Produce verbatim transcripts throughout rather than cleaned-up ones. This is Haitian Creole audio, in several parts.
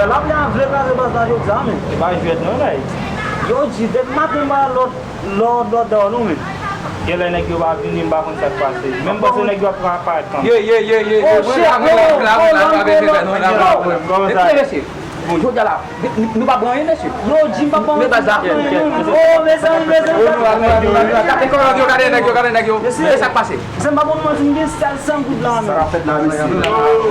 Laplè a vle kraze baz la jodi a, men. E pa jwèt non, nèg. Yo di depi maten m pa lòt lòd lòd dèyè nou, men. Genlè nèg yo pa vini, m pa konn sa k pase. Men m panse nèg yo ap parèt kanmenm. Ye, ye, ye, ye, ye. Oh, mwen la, mwen la, mwen la, mwen la, mwen la, mwen la, mwen la, mwen la. Kòman sa? Mesye, bon, jodi a la, nou pa pran anyen, mesye. Yo di m pa pran anyen. Men baz la. Oh, mezanmi, mezanmi. Gade nèg yo, gade nèg yo, gade nèg yo. Mesye. Men sa k pase? Mesye, m pa konn manti, m gen sèl san goud la, men. Sa k ap fèt la, mesye?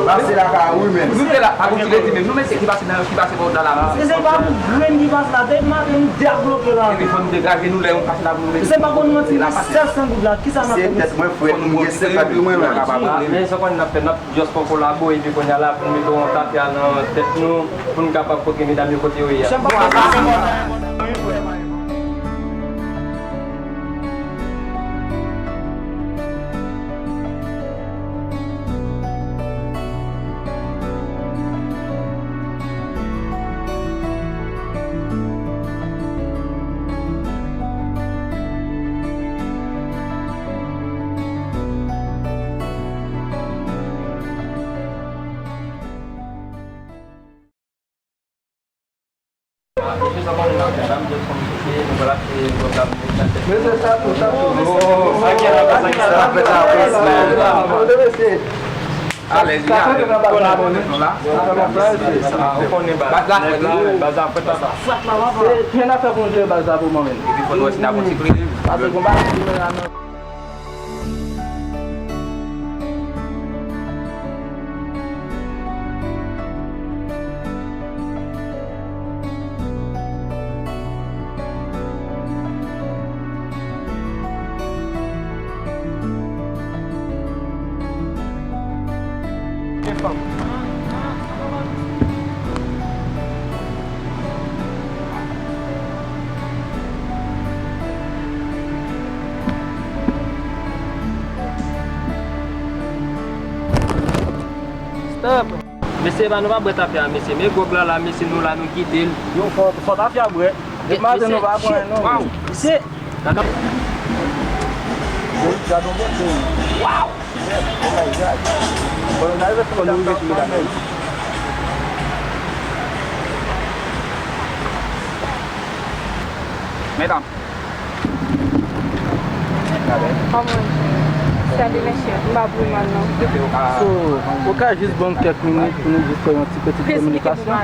Pase la ka wi, men. Nou te la, pa gon ti redi, men. Nou, mesye, ki pase nan, ki pase pa w dan la, mesye. Mesye, pa gon grenn ki pase la. Depi maten, nou debloke la. Epi fò nou degaje nou lè yon pase la pou nou, mesye. Mesye, m pa konn manti, m gen sèl san goud la. Kisa n ap fè, mesye? Se tèt mwen, frè, m gen senkant mil mwen, m kapab. Men sa w konn n ap fè, n ap just pran kolabo, epi kounye a la, pou n mete yon tafya nan tèt nou, pou n kapab pote medam yo kote yo ye a. Mesye, sa tou, sa tou. Alèz, wi, alèz. Ou konnen, ou konnen nou la. Ou konnen baz la, baz la fèt la. Se, se yon afè pou nou jere baz la pou mwen menm. Epi fò nou wè si n ap yon ti pri. Paske konba la, Stop! Mesye, pa nou pa bwè tafya a, mesye. Men gwòg la la, mesye, nou la, nou kite l. Yo, fò, fò tafya bwè. Depi maten nou pa pran anyen non. Mesye, gade yon bote. Waw! Medam. Kòman? Salut, mesye. M pa pou mal, non. So, ou ka jis ban m kèk minit pou nou jis fè yon ti peti kominikasyon?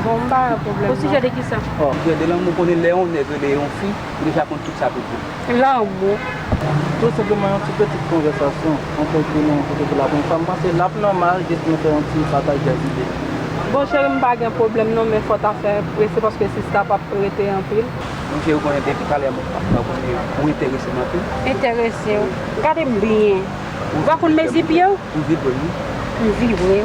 Bon, m pa gen pwoblèm, non. O sijè de kisa? O sijè de lanmou, konnen lè yon nèg rele yon fi, ou deja konn tout sa pou di. Lanmou. Tou senpleman, yon ti peti konvèsasyon ant nou, kote pou la premye fwa. M panse l ap nòmal jis nou fè yon ti pataj de zide. Bon, cheri, m pa gen pwoblèm, non, men fò ta fè prese paske sista p ap rete anpil. Monchè, ou konnen depi talè, mwen, mwen konnen ou enterese m anpil. Enterese w? Gade m byen. Ou pa konn mezi pye w? M vibre, wi. M vibre.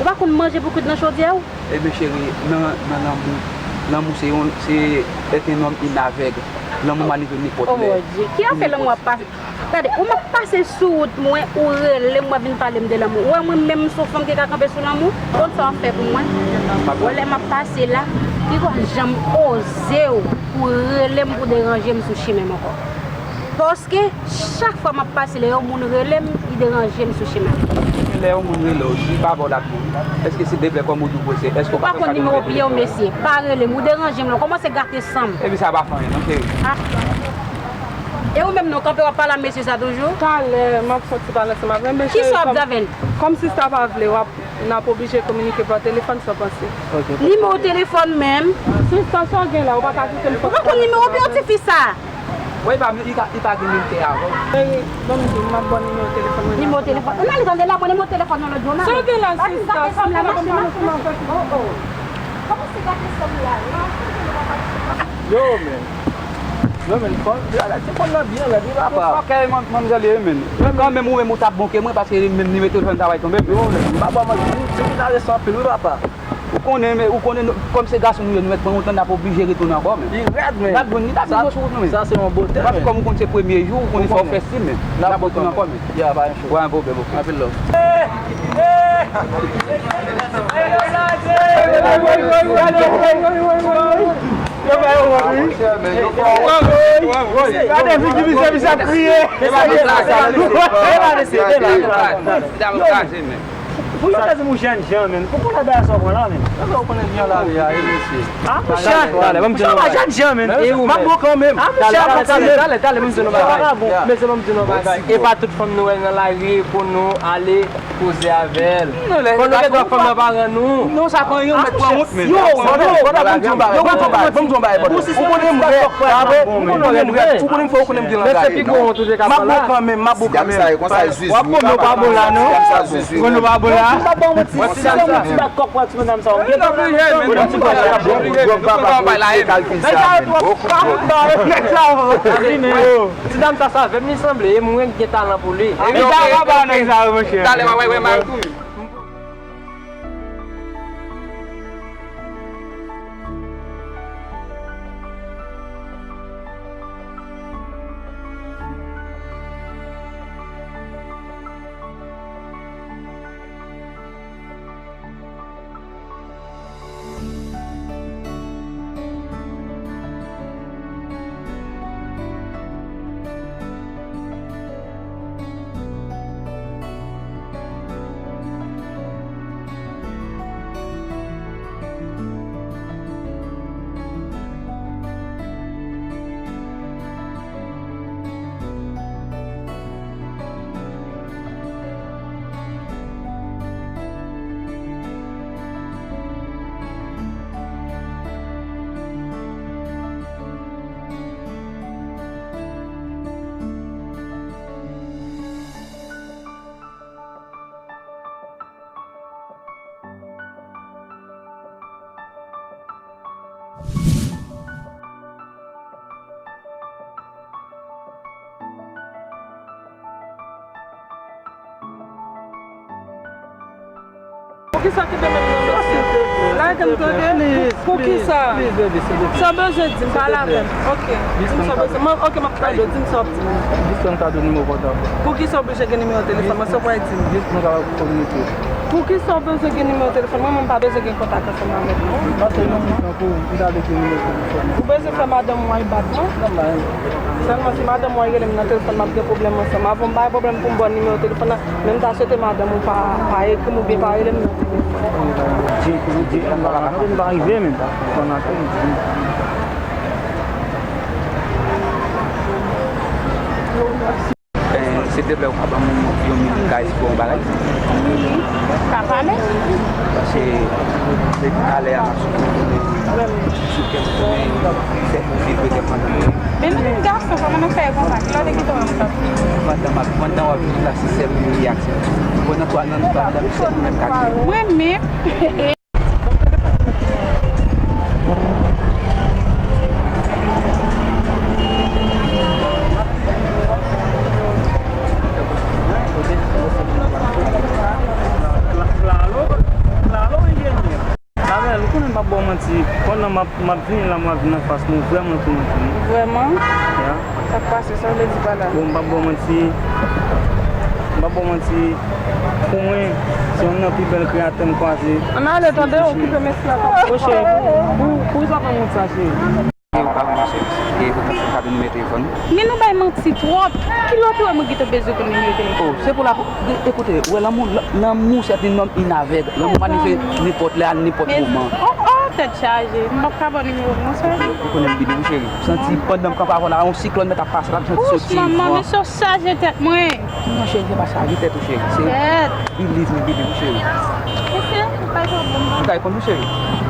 Ou pa konn manje boukout nan chodyè w? Ebyen, cheri, nan, nan lanmou, lanmou se yon, se être un homme, une aveugle. Lanmou m a rive nenpòt lè. Oh, Bondye. Ki afè lanmou ap pase? Gade, ou m ap pase sou wout mwen, ou rele m, w ap vin pale m de lanmou. Ou wè mwen menm, m se yon fanm ki ka kanpe sou lanmou? Konn sa w ap fè pou mwen? Ou wè lè m ap pase la, piga w janm oze w pou rele m, pou deranje m sou chemen m ankò. Paske, chak fwa m ap pase, lè yon moun rele m, li deranje m sou chemen. Lè yon moun rele w, si li pa ba w lakou, èske se deblè kòm ou di w pwese, èske ou pa konn nimewo pye w, mesye? Pa rele m, ou deranje m la, w kòmanse gate san m. Epi sa pa fè anyen, non, cheri. Ah. E ou menm non, kanpe w ap pale a mesye sa toujou? Talè, m ap soti pale ansanm avè l, men cheri, kisa w ap di avè l? Kòm sista pa vle, w ap, n ap oblije kominike pa telefòn, sa w panse? Nimewo telefòn menm? Sista, sa w gen la, ou pa ka kite m soti pale ansanm avè l. Ou pa konn nimewo pye yon tifi sa? Wi, pa, li pa, li pa gen menm kè avè w. Cheri, ban m di w, m ap ba w nimewo telefòn mwen. Nimewo telefòn? Ann ale tande la, pran nimewo telefòn nan lòt jou, ann ale. Sa w gen la, sista? Mache, mache, mache, mache. Oh, oh. Kòmanse gate san m la, wi. Yo, men. Yo, men, fò, se konn nan byen rèd, wi, papa. Ok, man, manmzèl ye, men. Men kanmenm, ou menm, ou t ap bon ke mwen, paske menm nimewo telefòn ta bay tonbe, men. Yo, men, m pa ba w manti, ti moun ta resan anpil, wi, papa. Ou konnen, men, ou konnen, nou, kòm se gason nou ye, nou mèt pran yon tan, n ap oblije retounen ankò, men. Li rèd, men. N ap jwenn li, n ap jwenn yon sou wout nou, men. Sa, se yon bote, men. Paske kòm ou konn se premye jou, ou konnen fò w fè stil, men. N ap retounen ankò, men. Ya, pa yon cho. Pa yon pwoblèm, ok. Anpil love. Gade figi misye, misye ap kriye. Yo, men. Pou yo ka di m ou jènjan, menm. Pou konnen bagay sa w pran la, menm. Sa w konnen jan la, wi, a, e mesye. A, monchè. Talè, talè, ban m di nou bagay. Jènjan, menm. E ou menm? M ap bon kanmenm. A, monchè, talè, talè, talè, ban m di nou bagay. Mesye, ban m di nou bagay. E pa tout fanm nou wè nan lari pou nou ale koze avè l. Fò nou gen dwa fanm nan paran nou. Non, sa pa yon mèt pran wont, men. Yo, yo, yo, ban m di yon bagay, ban m di yon bagay, ban m di yon bagay, brother. Ou konnen m rèd, apre, ou konnen m rèd, ou konnen m fò, ou konnen m gen langay. M ap bon kanmenm, m ap bon kanmenm. W ap pran nou pa bon la, non? Pran nou pa bon la. Ti dam sa, ti dam sa, ti dam sa. Ti dam sa, sa avè m li sanble, e mwen ki gen talan pou li. Talè, w a wè, wè, m a tou. Poukisa kite m nan mesye? Lage m tande. Poukisa? Sa w bezwen di m, pale avè m. Ok. Di m sa w bezwen. Ok, m ap tande w. Di m sa w ap di m. Jis fè m kado nimewo pòtab ou. Poukisa w oblije gen nimewo telefòn mwen? Sa w pral di m? Jis nou ka kominike. Poukisa w bezwen gen nimewo telefòn mwen? Mwen m pa bezwen gen kontak ansanm avèk ou. Paske yon moun tankou w, m ta vle gen nimewo telefòn ou. Ou bezwen fè madanm ou al bat mwen? Sèlman si madanm ou al rele m nan telefòn, m ap gen pwoblèm ansanm avè w. M pa gen pwoblèm pou m ba w nimewo telefòn nan. Men m ta swete madanm ou pa, pa ekri m oubyen pa rele m nan telefòn. Di, di, m pa, m pa rive menm. Konn apèl, di. Eh, silvouplè, ou ka ban m yon minit, ka eksplike yon bagay? Wi, ka pale. Paske, depi talè a, m ap sou telefòn, sou telefòn, fè vibratè pandan. Men menm gason, kòman nou fè konsa? Kilè w te kite w nan kòt? Pandan m ap, pandan w ap viv la, se sèl ou m ye ak se. Bon, nan twa, nan twa, madanm, se ou menm k ap viv. Mwen menm. Lavèl, ou konnen m p ap ba w manti. Pandan m ap, m ap vini la, m ap vin anfas nou vrèman pou manti. Vrèman? Ya. Sa k pase, sa w vle di pa la? Bon, m p ap ba w manti. M p ap ba w manti. Pou mwen, se youn nan pi bèl kreyatè m kwaze. Ann ale, tande, okipe mesye a k ap... Monchè, pou, pou, pou sa fè m wont sa, cheri. E ou pa renmen sèvis. E ou panse m ka ba w nimewo telefòn ou? Men nou bay manti twòp. Kilè w te wè mwen gentan bezwen konn nimewo telefòn? Oh, se pou la, e, ekoute, ou wè lanmou, la, lanmou c'est un homme aveugle. Lanmou pa ni fè nenpòt lè, a nenpòt moman. Oh, oh, tèt chaje. M p ap ka ba w nimewo m non, sè. Ou konnen m believe ou, cheri. M santi pandan m kanpe avè w la, yon siklòn mèt ap pase la, m santi soti. Manman, mesye w chaje tèt mwen. Non, cheri, se pa chaje tèt ou, cheri. Se tèt. Believe me, believe ou, cheri. Mesye, ou pa reponn mwen. Ou pa reponn mwen, cheri.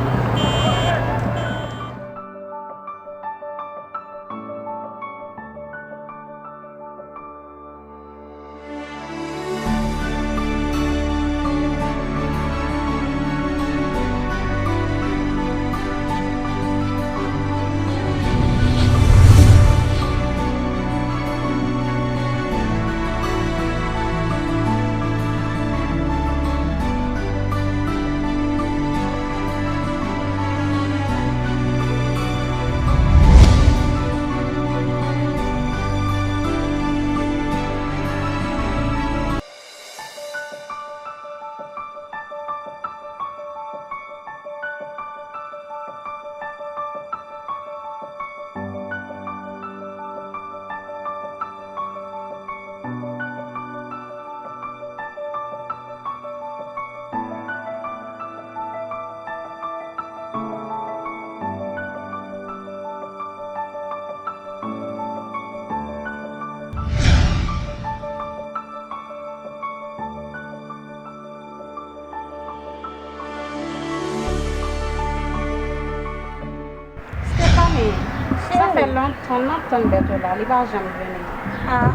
Sa fè lontan n ap tann Bèto la, li pa janm vini. Ah,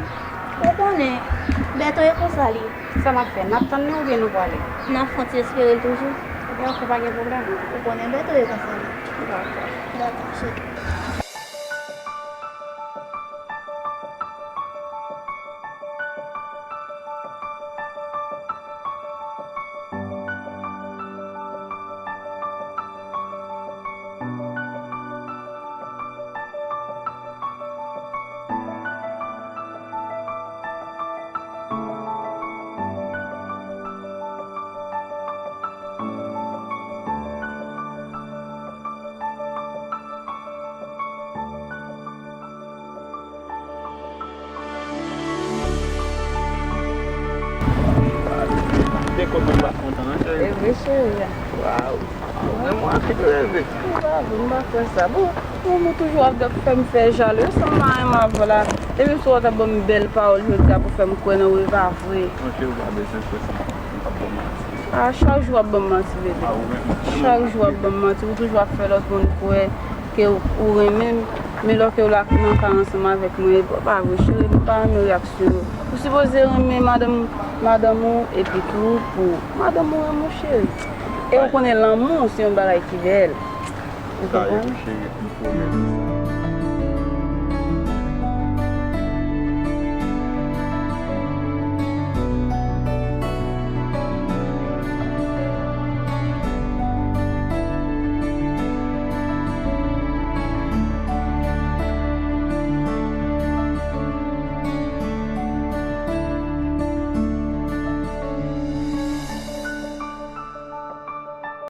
ou konnen, Bèto e konsa li. Sa n ap fè? N ap tann li oubyen nou prale? N ap fè yon ti espere l toujou. Ebyen, oke, pa gen pwoblèm. Ou konnen Bèto e konsa li. Dakò. Dakò, cheri. Te kote m pa kontan, non, cheri? E vre, cheri. Waw. Mwen, mwen anvi reve. M pa vle, m pa fè sa. Bon, moun, moun toujou ap fè m fè jalou. Sa m pa renmen avè w la. Depi m sou w, w t ap ban m bèl pawòl jodi a pou fè m kwè nan ou, e pa vre. Non, cheri, ou pa bezwen fè sa. M p ap ba w manti. A, chak jou w ap ban m manti, bebe. A, ou menm. Chak jou w ap ban m manti. Ou toujou ap fè lòt moun kwè ke ou, ou renmen m, men lè ke w la nan kay ansanm avèk mwen, e pa vre, cheri, m pa renmen reyaksyon yo. Ou sipoze renmen madanm, madanm ou, epi tou pou madanm ou renmen w, cheri. E ou konnen lanmou se yon bagay ki bèl. Ou konprann? Sa e tou, cheri, m pwomèt ou sa.